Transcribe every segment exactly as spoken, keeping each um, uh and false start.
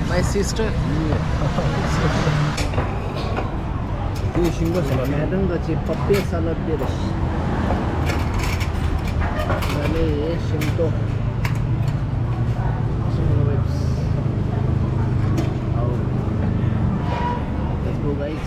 My sister. འདི་ཤིང་ཏོག་ཟེར་བ། Madam ག་ཅི་པ་པའི་ས་ལ་དེ་རེད། ང་ལས་ཤིང་ཏོག Chicken wraps. Oh. Let's go, guys.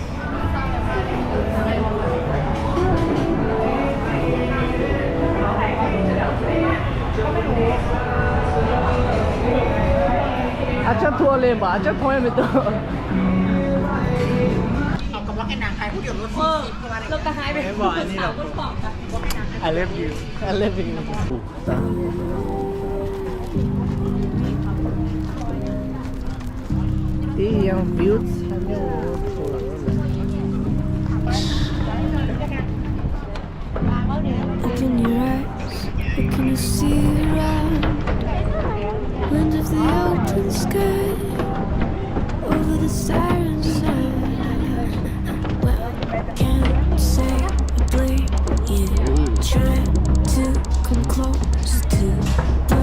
ཨ་ཅག་ཐུག་ལེན་པ། ཨ་ཅག་མཐོང་ཡ་མི་འདུག เขาก็บอกให้นางขายก๋วยเตี๋ยวรถสี่สิบเพราะว่าอะไร เราก็หายไป I love you. I love you. དེ་ཡང་བིའུ་ཚ་ནི། Look in your eyes, what can you see around? Wind of the open sky, over the siren side. Well, can't say I blame you. Try to come close to the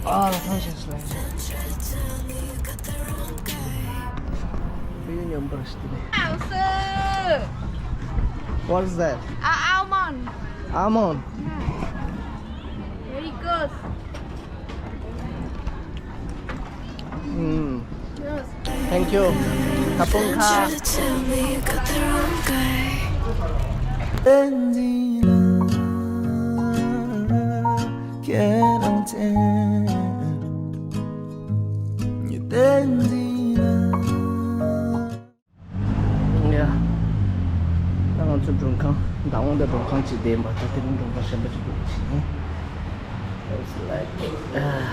ཨ་ལ་ཐང་ཆད་སོང་། ཕ་ཡུལ་མཉམ་པར་ཞིག་ནས། ཨའུ་སུ། What's that? Uh, almond. Almond. Very good. Mm. Yes. Thank you. Kapunka. Tell me you got the wrong guy. ཡ། ད་ང་ཚོ་མགྲོན་ཁང་། མདང་དགོང་དག་མགྲོན་ཁང་གཅིག་བསྡད་པ། ད་དེ་རིང་མགྲོན་ཁང་གཞན་པ་གཅིག་ཏུ་ཕྱིན། It's like, uh,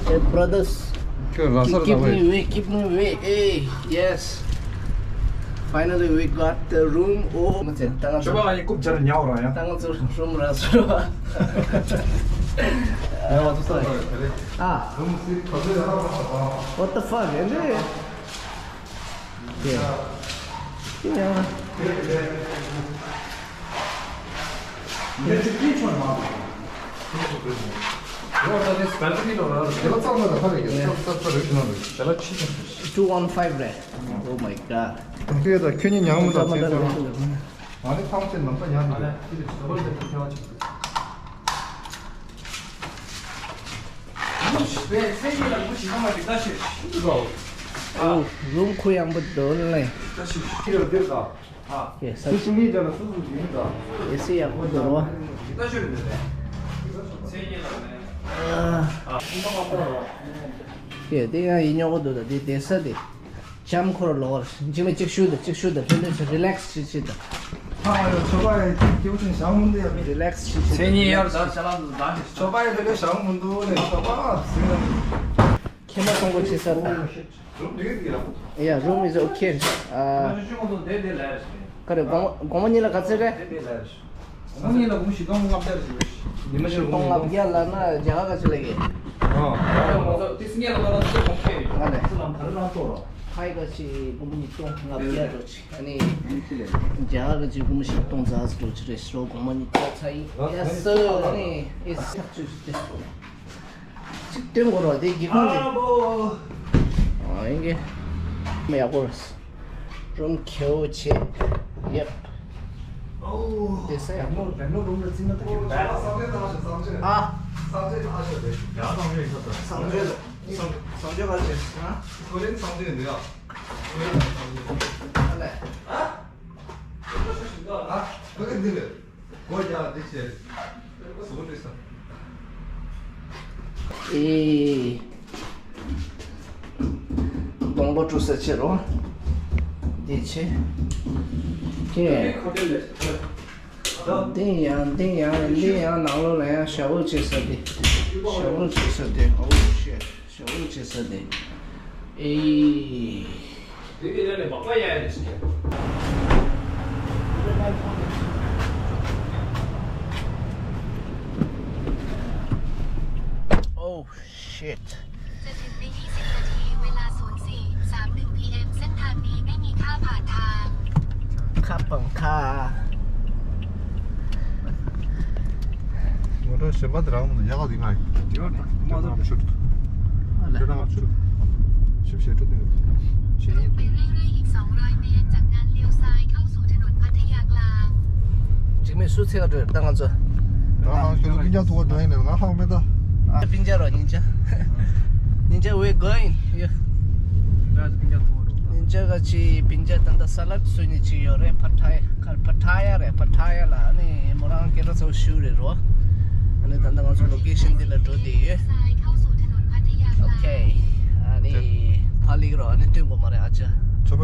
Hey, brothers. Keep, keep me awake, keep me awake. Hey, yes. Finally, we got the room. Oh, ད་ང་ཚོ། ད་ང་ཚོ་room རག་སོང་། ཨ། What the fuck, man? Yeah. Yeah. Two one five རེད། Oh my god. ཁྱོད་ཉིད་ཉག་མོ་དང་ཚེ་ཚོ། ང་ནི་ཐང་ཆེན་ནམ་ས་ཉག་མི་འདུག་ཨེ་སི་ཡག་པོ་འདུག་རོ། ཨེ་དེ་ཡང་ཡིན་ཉོག་པོ་འདུག་ད་དེ་བསྡད་ས་དེ། འཇམ་ཁོ་ར་ལོག་ར། འཇིགས་མེད་གཅིག་ཤུལ་དུ་གཅིག་ཤུལ་དུ་ལྷོད་ལྷོད་བྱས། རི་ལེག་སི་བྱེད་བྱེད་དང་། ཨ་ཡོ། ཆོ་ག་ཡི་སྐྱེ་བོ་ཅན་ཞང་མུ་འདི་ཡ་མི་རི་ལེག་སི་བྱེད་བྱེད། མཚན་ཉིད་ཡར་ཟ་ཤ་ལ་འདུག་ཟ་ཞིག་ཆོ་ག་ཡི་ཕེ་ཕེ་ཞང་མུ་འདུག་ནས་ཆོ་ག་ཟིན་ན། ཁྱེད་མ་སོང་གོ་ཆེ་སར་དང་། Yeah, room is okay. ཨ། ཁ་རེ་དགོང་དགོང་མོ་གཉིས་ལ་ག་ཚོད་རེད། དགོང་མོ་གཉིས་ལ་སྒོར་མོ་བཞི་སྟོང་ལྔ་བརྒྱ་རེ་ཞིག་རེད། ཉི་མ་བཞི་སྟོང་ལྔ་བརྒྱ་ལབ་ན་རྒྱ་གར་ག་ཚོད་ལབ་ཀྱི། ཨ། ང་ལས། ཕའི་ག་ཅིག་སྒོར་མོ་ཉིས་སྟོང་ལྔ་བརྒྱ་འགྲོ་ཅིག་ཨ་ནི་རྒྱ་གར་ག་ཅིག་སྒོར་མོ་བཞི་སྟོང་ཙམ་འགྲོ་ཅིག་རེད་ཤག་སྒོར་མོ་ཉིས་སྟོང་ཙམ་ཡིན། ཡ་སོ། ཨ་ནི་ཨེ་སི་ཐག་ཆོད་ཅིག་སྟེ། གཅིག་སྟོན་དགོས་རེད་དེ་སྒེའུ་ཁུང་དེ། ཨ་ཡིན་གྱི། མི་ཡག་པོ་རེད། རུམ་ཁེའུ་ཆེ། ཡེབ། དེ་ས་ཡག་པོ། ཨ། ཨེ། སྡོང་པོ་བཀྲུ་ས་ཕྱིར་རོ། འདི་ཕྱིར། ཀྱེ། འདི་ཡང་འདི་ཡང་འདི་ཡང་ནང་ལོགས་ལ་ཡང་ཞབས་འོག་བྱེད་ས་དེ། ཞབས་འོག་བྱེད་ས་དེ། Oh shit. ཞབས་འོག་བྱེད་ས་དེ། ཨེ། དེ་དེ་ལས་ལས་མག་པ་ཡ་ཡ་ཞིག་ཡ། Shit. จะถึงใน ยี่สิบ นาที เวลา ศูนย์สี่สามหนึ่ง พี เอ็ม เส้นทางนี้ไม่มีค่าผ่านทาง ครับผมค่ะ ང་ཚོ་གཞན་པ་འདི་རང་མི་འདུག་ཡག་ག་འདི་ང་ཡོད་ན་མ་ཚོ་ཆུ་ཏུ་ཡོད་ན་ང་ཆུ་ཞིབ་བཤད་འགྲོ་འདུག་ཞེ་ཡིན། འཇིགས་མེད་སུ་ཚེ་ག་འགྲོ་ད་ང་ཚོ། ད་ང་ཚོ་སྤུན་ཀྱག་ཐུག་པ་འགྲོ་ཡིན་ནས་ང་ཧང་མེད་ད། ཨ་སྤུན་ཀྱག་རོ་སྙིང་རྗེ། སྙིང་རྗེ་we going yeah. སྤུན་ཀྱག་ཐུག་པ་འགྲོ། སྙིང་རྗེ་ག་ཅི་སྤུན་ཀྱག་ད་ད་ས་ལད་སུ་ནི་ཅི་ཡོད་རེད། ཕ་ཐ་ཡ་ཁར་ཕ་ཐ་ཡ་རེད། ཕ་ཐ་ཡ་ལ་ཨ་ནི་མོ་རང་སྐད་གྲགས་ཚ་བོ་ཞུ་རེད་རོ། ཨ་ནི་ད་ལྟ་ང་ཚོ་ལོ་ཀེ་ཤན་འདི་ལ་འགྲོ་བསྡད་ཡོད། ཨོ་ཁེ། ཨ་ནི་ཕ་ལིག་རོ་ཨ་ནི་སྟོན་དགོས་མ་རེད་ཨ་ཅག་ཆོ་པ།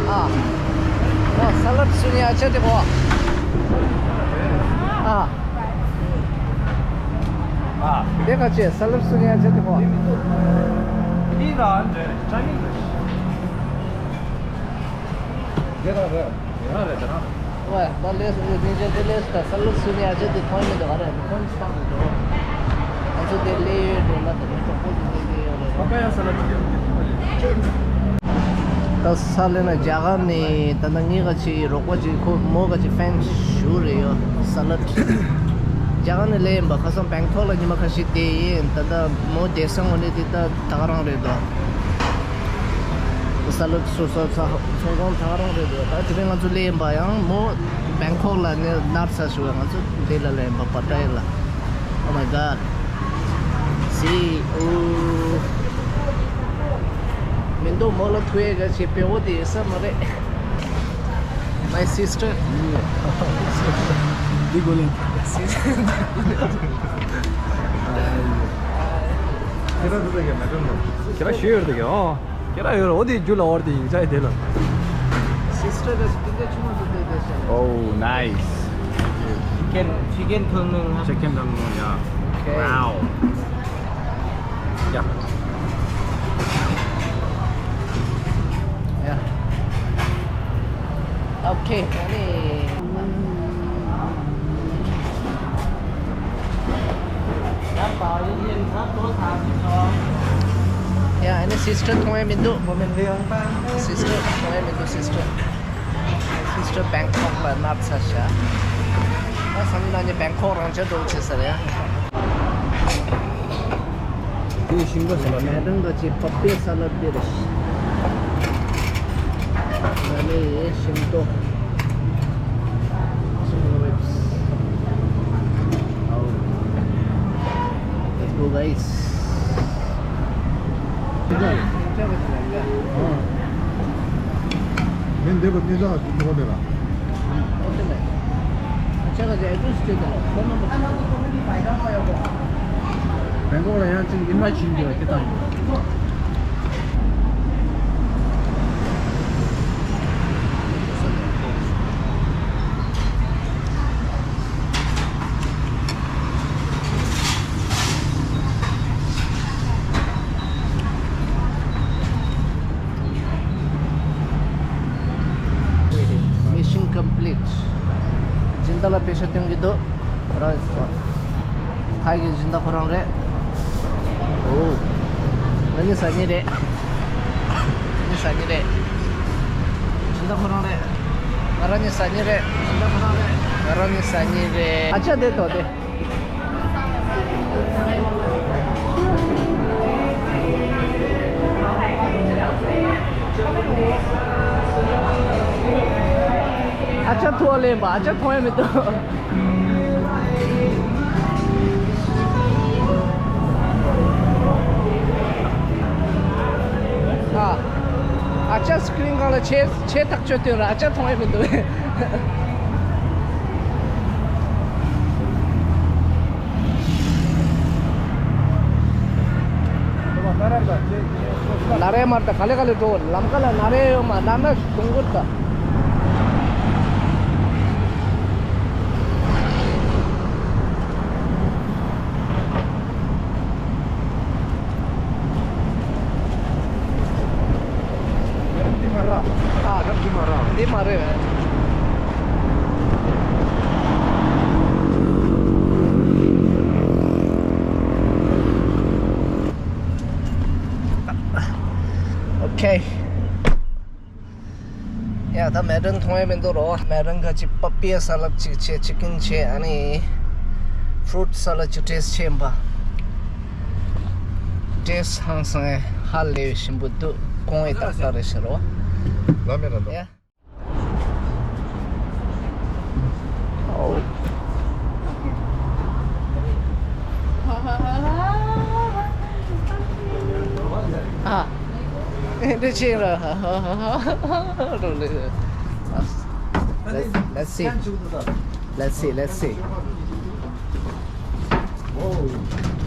ཨ། ཨ། ས་ལད་སུ་ནི་ཨ་ཅག་དེ་གོ། ཨ། ཨ། དེ་ག་ཅེ་ས་ལད་སུ་ནི་ཨ་ཅག་དེ་གོ། འདི་རང་རེད། ཅ་ནི་རེད། དེ་རང་རེད། དེ་རང་རེད། དེ་རང་རེད། ཝེ། ད་ལས་སུ་ནི་ཅ་དེ་ལས་སུ་ད་ས་ལད་སུ་ནི་ཨ་ཅག་དེ་ཐོན་མི་འདུག་ག་རེད། ཐོན་སྟངས་མི་འདུག་ང་ཚོ་དེ་ལས་ཡོད་འགྲོ་ན་དེ་ནི་གྲོགས་པོ་དེ་ལས་ཡོད་རེད། ད་ས་ལེ་ན་རྒྱ་གར་ནས་ད་ལྟ་ངེད་ག་ཅིག་རོགས་པ་ཅིག་ཁོ་མོ་ག་ཅིག་ཕེན་ཞུ་རེད་ཡོད་ས་ལད། རྒྱ་གར་ནས་ལས་ཡིན་པ་ཁ་སང་བེང་ཀོག་ལ་ཉི་མ་ཁ་ཤས་བསྡད་ཡིན། ད་ལྟ་མོ་བསྡད་ས་ངོ་ནས་དེ་ད་ད་ག་རང་རེད་དོ། ས་ལད་སོ་སོ་ཚོང་ཁང་ད་ག་རང་རེད་དོ། ད་དེ་རིང་ང་ཚོ་ལས་ཡིན་པ་ཡང་མོ་བེང་ཀོག་ལ་ནས་ནར་ས་ཞུ་བ་ང་ཚོ་འདི་ལ་ལས་ཡིན་པ་པ་ཏའི་ལ། Oh my god. See, ooh. མི་འདུག་མོ་ལ་ཐུག་ཡས་ག་ཅིག་བེའུ་དེ་ཡོད་ས་མ་རེད། My sister. འདི་གོ་ལེན། ཁྱེད་རང་ཞུ་ཡོད་དེ་ག་ཨོ། ཁྱེད་རང་ཡོད་རོ་དེ་རྒྱུ་ལ་འོར་དེ་ཡིན་ཅག་དེ་ལ། Sister, that's the thing that you want to do this. Oh, nice. Chicken, chicken ཐོན་མི་ང་། Chicken ཐོན་མི་ཡ། Okay. Wow. Yeah. Yeah. Okay. ཡ། ཨ་ནི་སིས་ཊར་མཐོང་ཡ་མི་འདུག་སིས་ཊར་མཐོང་ཡ་མི་འདུག་སིས་ཊར། སིས་ཊར་བེང་ཀོག་ལ་ནར་ཚར་ཤག་ད་བསམ་ན་ནི་བེང་ཀོག་རང་ཆ་འགྲོ་བྱེད་ས་རེད། དེ་ཤིང་ཏོག་ཟེར་བ་མེད། ད་ལྟ་ཅིག་པ་པའི་ས་ལད་དེ་རེད། ད་ལས་ཤིང་ཏོག Let's go, guys. བེང་ཀོག་ལ་ཡང་ཅིག་ཨིན་ཝའི་ཊི་བྱིན་རྒྱུ་ལ་ཁྱེད་དང་། Mission complete. སྦྱིན་བདག་ལ་པེ་ཤ་སྟོན་གྱི་འདུག་ཁོ་རང་ཕ་གི་སྦྱིན་བདག་ཁོ་རང་རེད། ཨོ། ང་གཉིས་ཟ་ཉེ་རེད། ང་གཉིས་ཟ་ཉེ་རེད། སྦྱིན་བདག་ཁོ་རང་རེད། ང་རང་གཉིས་ཟ་ཉེ་རེད། སྦྱིན་བདག་ཁོ་རང་རེད། ང་རང་གཉིས་ཟ་ཉེ་རེད། ཨ་ཅག་དེ་དོ་དེ། ཨ་ཅག་ཐུག་པ་ལེན་པ། ཨ་ཅག་མཐོང་ཡ་མི་འདུག་ཨ། ཨ་ཅག་སི་ཀི་རིན་སྒང་ལ་ཆེ་ཆེ་ཐག་ཆོད་དོན་ར་ཨ་ཅག་མཐོང་ཡ་མི་འདུག་ནཱ་རེ་མར་ད་ག་ལེ་ག་ལེ་འགྲོ། ལམ་ཁ་ལ་ནཱ་རེ་ཡོད་མ་ནཱ་ན་གདོང་གུར་ད། འདི་མ་རེད། ཨ། འདི་མ་རེད། འདི་མ་རེད། ཨོ་ཁེ། ཡ་ད་མེ་ཌན་མཐོང་ཡ་མི་འདུག་རོ། མེ་ཌན་ག་ཅིག་པ་པི་ཡ་ས་ལད་ཅིག་བྱས། ཅི་ཀིན་བྱས། ཨ་ནི་ཕུ་རུཊ་ས་ལད་ཅིག་ཊེ་སི་ཊི་བྱས་ཡིན་པ། ཊེ་སི་ཊི་ཧང་སང་ཧ་ལས་ཞིམ་པོ་འདུག་གོང་ཡ་ཏག་ཏག་རེད་ཤག་རོ། ལ་མེ་ར་འདུག་ཡ། ཨོ། ཨ། འདི་ཕྱིན་ར། Let's, let's see. Let's see, let's see.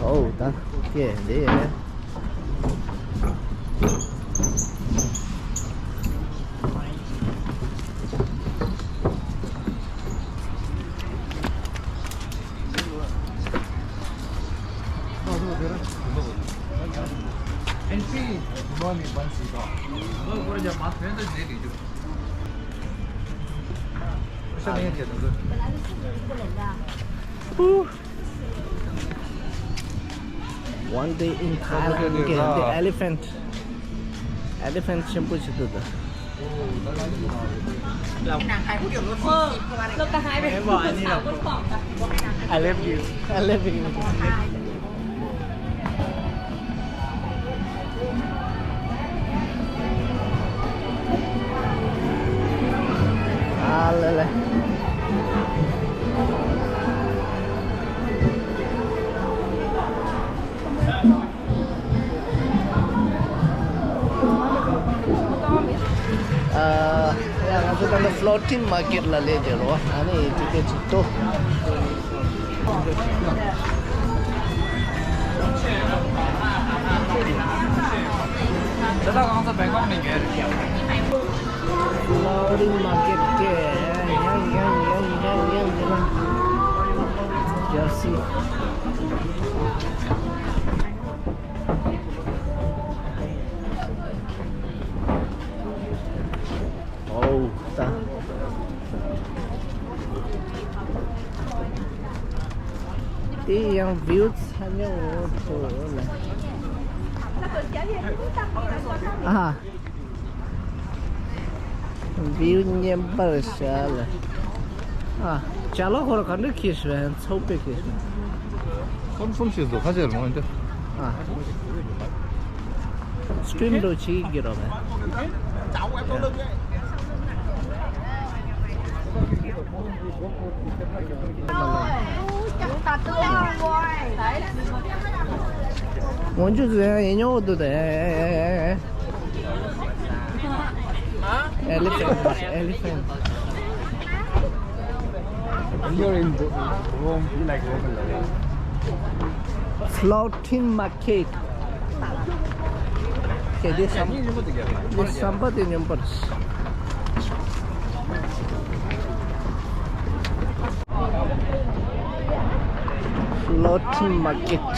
Oh, ད་ཀེ་འདི། One day in Thailand, okay, the elephant. Elephant ཆེན་པོ་ཞིག་འདུག་ད། I love you. I love you. ཨ་ལེ་ལེ། ཨ། ཡ་ང་ཚོ་ད་ལྟ་ཕ་ལོ་ཊིང་མར་ཀེཊ་ལ་སླེབས་བསྡད་རོ། ཨ་ནི་ཊི་ཀེཊ་ཅིག་ཏོ། ཕ་ལོ་ཊིང་མར་ཀེཊ་ཀེ་ཡང་ཡང་ཡང་ཡང་ཡང་ཡང་ཡང་ཡང་ཡང་ཡང་ཡང་ཡང་ཡང་ཡང་ཡང་། ཨོའུ་ད། དེ་ཡང་བིའུ་ཚ་ཉོ་འོ་ཐོ་ལ། ཨ། བིའུ་ཉན་པར་བྱ་ལ། ཨ། ཅ་ལག་ཁོ་ར་ག་འདྲ་ཁྱེར་ཤི་བས། ཚོགས་པའི་ཁྱེར་ཤི། ཁམ་གསུམ་ཞིག་འདུག་ཁ་ཤས་རུང་འདི། ཨ། སྐྲུན་འགྲོ་ཆེ་གི་རོགས་མེད། ངོ་འཇུ་ཟེར་ཡང་ཡིན་ཉོ་འདུག་ད། Elephant, elephant. When you're in Rome, you like Roman life. Floating market. Okay, this some, this somebody remembers. Floating market.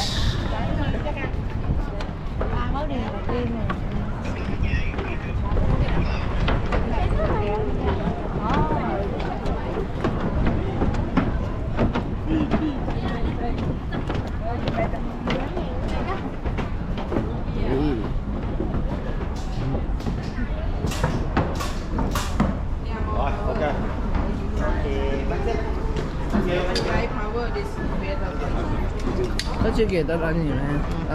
ཁ་ཅིག་གིས་ད་ལ་ནི་ཡོད།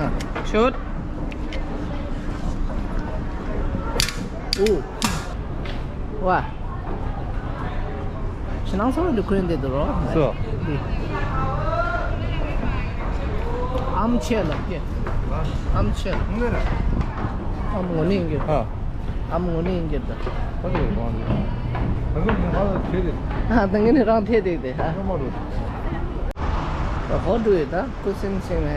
ཨ། ཤོད། ཨུ། ཝ། ཕྱི་ནང་གསང་བའི་འདི་ཁོས་འདི་འདུག་རོ། སོ། འདི། ཨམ་ཆེ་ལ་སྐྱེ། ཨམ་ཆེ་ལ། ཨམ་ངོ་ནི་ཡིན་གྱི། ཨ། ཨམ་ངོ་ནི་ཡིན་གྱི་ད། ད་ཚོ་ཡིན་གོང་ནི། ད་ཚོ་ཡིན་གོང་ལ་བྱེད་དེ། ཨ། ད་ངས་ནི་རང་ཐེ་དེ་དེ། ཨ། ད་ཧོ་འགྲོ་ཡོད་ད། ཀུ་སིན་སིན་མེ།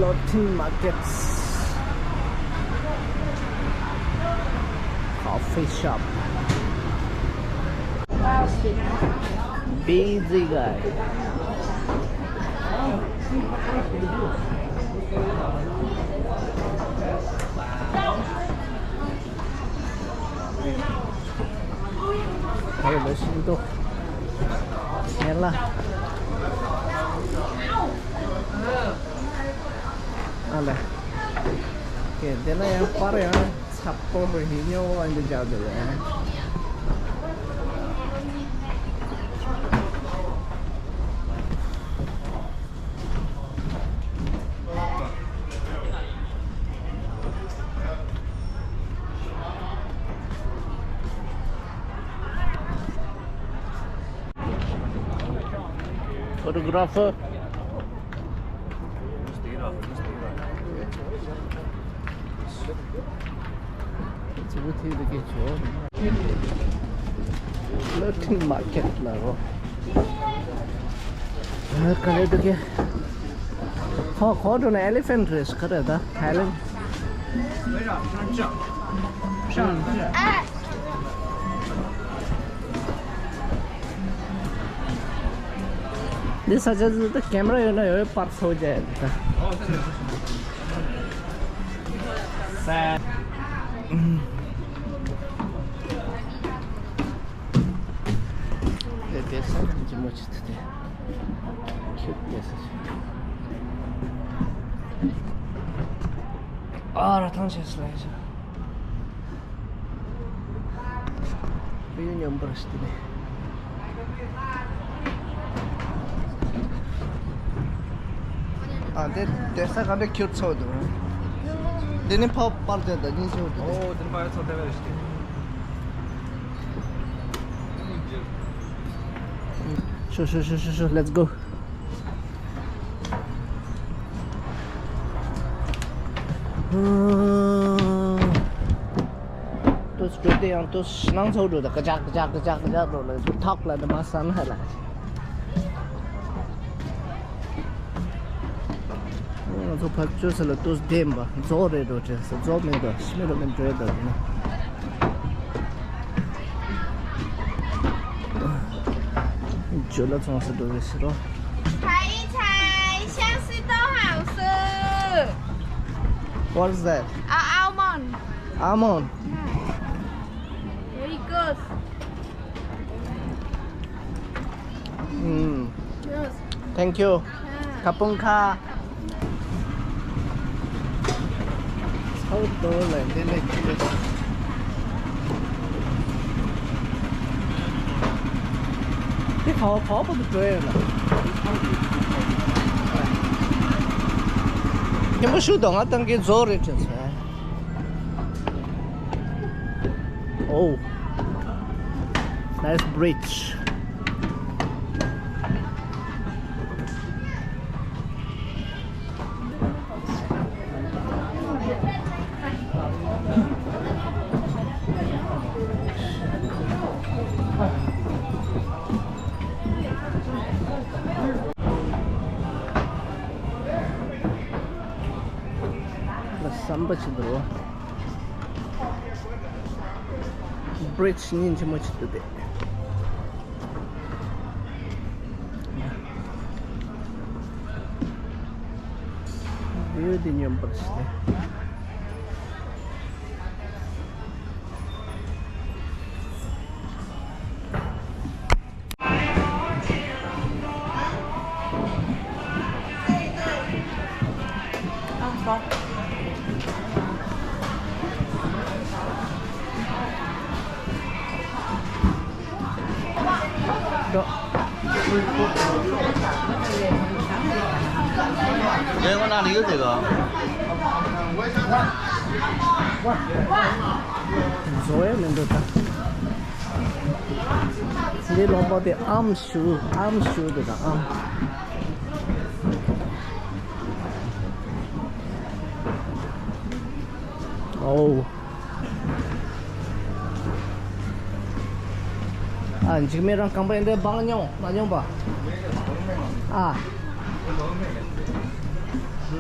Floating markets. Coffee shop. Busy guy. ཨ་ལ་ཤིང་ཏོག་ངན་ལ། ཨ་ལ། ཀེ་དེ་ན་ཡང་པར་ཡང་ཚ་པོ་ཧི་ཉོ་བ་འདི་རྒྱག་དེ་ལ་ཡང་། Photographer. Floating market ལ་རོ། ཨ་ག་རེ་འདུག་གི། ཧོ་ཁོ་འགྲོ་ན་elephant རེད་ག་རེ་ད་elephant། འདི་ས་ཆ་ཟིག་ད་ཀེམ་ར་ཡོད་ན་ཡོད་པར་ཚོ་རྒྱ་ཡོད་ད། ས། དེ་དེ་ས་ལྗིད་མོ་ཆེ་དེ་དེ། ཁྱོད་དེ་ས་ཆེ། ཨ་ར་ཐང་ཆེ་སི་ལ་ཡ་ཆེ། བེའུ་སྙོམས་པར་ཞིག་དེ་ནས། ཨ་དེ་དེ་ས་ག་འདྲ་ཁྱོད་ཚོ་འདུག་དེ་ནས་ཕ་པར་དེ་དང་གཉིས་ཚོ་འདུག་ཨོ་དེ་ནས་ཕ་ཡ་ཚོ་དེ་བས་ཞིག་ཤོ་ཤོ་ཤོ་ཤོ་ཤོ། Let's go. ཏོས་འགྲོ་དེ་ཡང་ཏོས་ནང་ཚོ་འགྲོ་དེ་ཀ་ཅག་ཀ་ཅག་ཀ་ཅག་ཀ་ཅག་འགྲོ་ལ་ཐོག་ལ་དེ་མ་ས་ན་ལ། ང་ཚོ་ཕར་བཅོས་ས་ལ་ཏོས་བདེན་པ་རྫོགས་རེད་འགྲོ་དྲན་ས་རྫོགས་མེད་འགྲོ་ཤི་མེད་རོ་མེད་འགྲོ་ཡ་འགྲོ་དེ་ནི། ཇོ་ལ་ཚོང་ས་འགྲོ་རེད་ཟེར་རོ། 采一采，香西豆好吃。 What's that? Uh, almond. Almond. Very good. Mm. Yes. Thank you. ཁ་པུང་ཁ། ཚ་བོ་དོ་ལ་དེ་ལས་ཁྱི་ལས། དེ་ག་བ་ག་བ་བར་དུ་འགྲོ་ཡོད་ལ། ཁྱེད་པོ་ཤུགས་གཏོང་ང་བཏང་གི་རྫོགས་རེད་དྲན་སོང་། Oh, nice bridge. ལ་བསམ་པ་ཅི་འདུག Bridge སྙིང་རྗེ་མོ་ཅིག་འདུག་སྟེ། བེའུ་འདི་སྙོམས་པར་ཞིག་སྟེ། བཟོ་ཡ་མི་འདུག་ད། འདི་ལོག་པ་དེ་ཨམ་ཞུ་ཨམ་ཞུ་དེ་དང་ཨམ། ཨོ། ཨ་འཇིགས་མེད་རང་རྐང་པ་ཡིན་དེ་སྦང་མྱོང་མ་མྱོང་པ། ཨ། ངོ་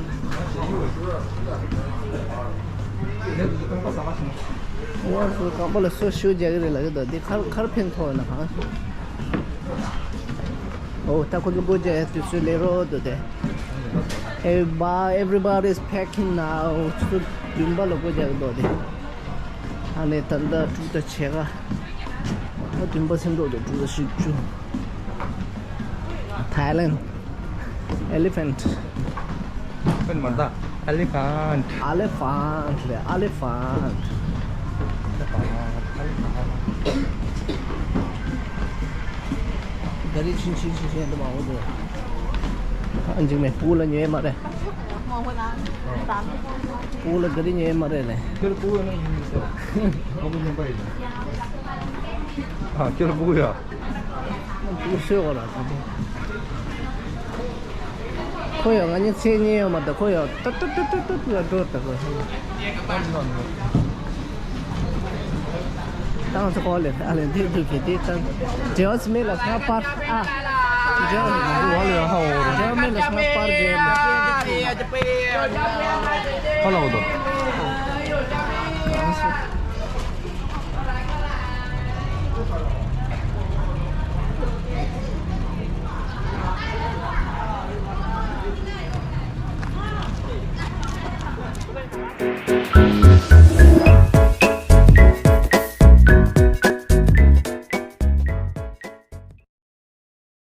སོ་རྐང་པ་ལ་སོ་ཤུ་རྒྱག་གི་རེད་ལབ་ཀྱི་འདུག་འདི་ཁར་ཁར་ཕན་ཐོགས་ན་གང་། ཨོ་ད་ཁོ་ཚོ་སྒོ་རྒྱག་ཡ་དུས་ཚོད་སླེབས་རོགས་འདུག་དེ། Everybody, everybody is packing now. ཆུ་ཚོད་བདུན་པ་ལ་སྒོ་རྒྱག་གི་འདུག་དེ། ཨ་ནི་ད་ལྟ་དྲུག་དང་ཕྱེད་ཀ་ད་བདུན་པ་ཟིན་འགྲོ་འདུག་དྲུག་དང་ཕྱེད་ཅུ། Thailand. Elephant. Elephant མ་རེད། Elephant. Elephant རེད། Elephant. ག་རེ་ཕྱིན་ཕྱིན་ཕྱིན་ཕྱིན་འདི་མ་འོ་དེ། ཨ་འཇིགས་མེད་སྤུ་གུ་ལ་ཉོས་མ་རེད། སྤུ་གུ་ལ་ག་རེ་ཉོས་མ་རེད་ལེ། ཁྱོད་སྤུ་གུ་ཡོད་ན་ཡིན་མི་ཤེས། སྤུ་གུ་ཉོས་པ་ཡིན། ཨ་ཁྱོད་སྤུ་གུ་ཡོད། སྤུ་གུ་སོས་བ་ལ་ད་དེ། ཁོ་ཡང་ང་གཉིས་མཚན་ཉིད་ཡོད་མ་ད་ཁོ་ཡང་ཏུ་ཏུ་ཏུ་ཏུ་ཏུ་ལ་འགྲོ་ད་ཁོ། ཏང་ཚོ་ཁོ་ལེ་ཨ་ལེ་འདི་འདུག་གི་འདི་ཏང་། རྒྱལ་བ་མེ་ལ་སྔ་པར་ཨ། རྒྱལ་བ་མེ་ལ་སྔ་པར་རྒྱལ་བ་མེ་ལ་སྔ་པར་རྒྱལ་བ་མེ་ལ། ཧ་ལ་འོ་དོ།